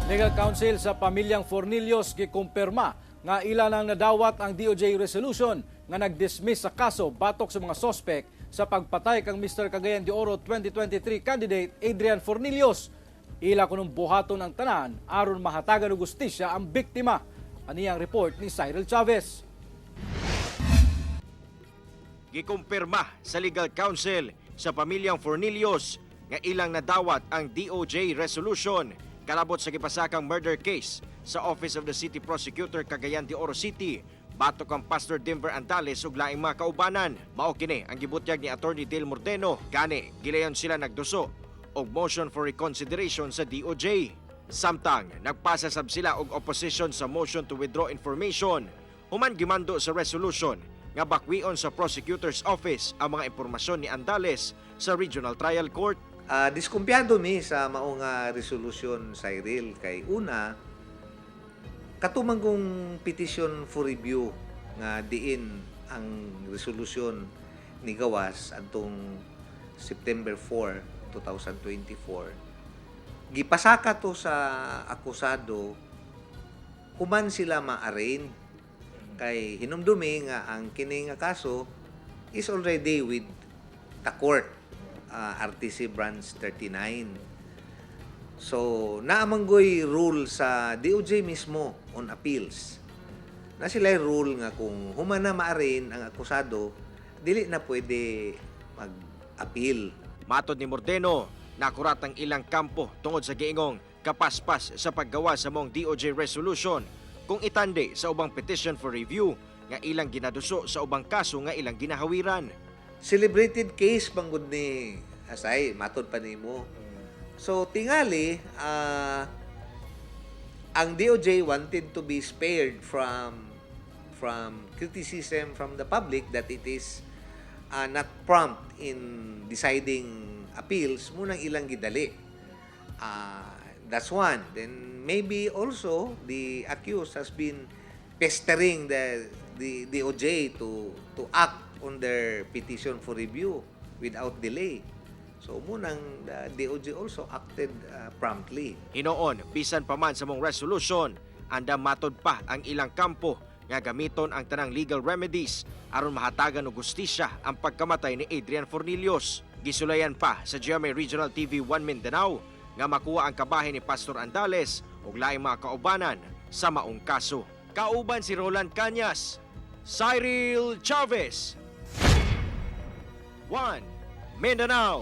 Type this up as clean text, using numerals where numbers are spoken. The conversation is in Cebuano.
Legal counsel sa pamilyang Fornillos gikumpirma nga ila nang nadawat ang DOJ resolution nga nag-dismiss sa kaso batok sa mga sospek sa pagpatay kang Mr. Cagayan de Oro 2023 candidate Adrian Fornillos. Ila kunong buhaton ang tanan aron mahatagan og hustisya ang biktima. Ani ang report ni Cyril Chavez. Gikumpirma sa legal counsel sa pamilyang Fornillos nga ilang nadawat ang DOJ resolution kalabot sa gipasakang murder case sa Office of the City Prosecutor, Cagayan de Oro City, batok ang Pastor Denver Andales ug laing mga kaubanan. Mao kini ang gibutyag ni Attorney Dale Mordeno. Gani gilayon sila nagduso og motion for reconsideration sa DOJ. Samtang nagpasa sab sila og opposition sa motion to withdraw information human gimando sa resolution nga bakwion sa prosecutor's office ang mga impormasyon ni Andales sa Regional Trial Court. Diskumpiyado mi sa mao nga resolusyon, Cyril, kay una, kato man kung petition for review nga diin ang resolusyon ni gawas adtong September 4, 2024, gipasaka to sa akusado human sila ma-arraign, kay hinumdumi nga ang kini nga kaso is already with the court, RTC Branch 39. So, naa man goy rule sa DOJ mismo on appeals. Na sila rule nga kung human na ma-arraign ang akusado, dili na pwede mag-appeal. Matod ni Mordeno, nakurat ang ilang kampo tungod sa giingong kapaspas sa paggawa sa maong DOJ resolution kung itandi sa ubang petition for review nga ilang ginaduso sa ubang kaso nga ilang ginahawiran. Celebrated case bangod ni Asay, matod pa nimo. So tingali, ang DOJ wanted to be spared from criticism from the public that it is not prompt in deciding appeals, mao nang ilang gidali. That's one. Then maybe also the accused has been pestering the DOJ to act on their petition for review without delay. So mao nang the DOJ also acted promptly. Hinoon, bisan pa man sa maong resolution, andam matod pa ang ilang kampo nga gamiton ang tanang legal remedies aron mahatagan og hustisya ang pagkamatay ni Adrian Fornillos. Gisulayan pa sa GMA Regional TV 1 Mindanao nga makuha ang kabahin ni Pastor Andales ug laing mga kaubanan sa maong kaso. Kauban si Roland Cañas, Cyril Chavez, 1 Mindanao.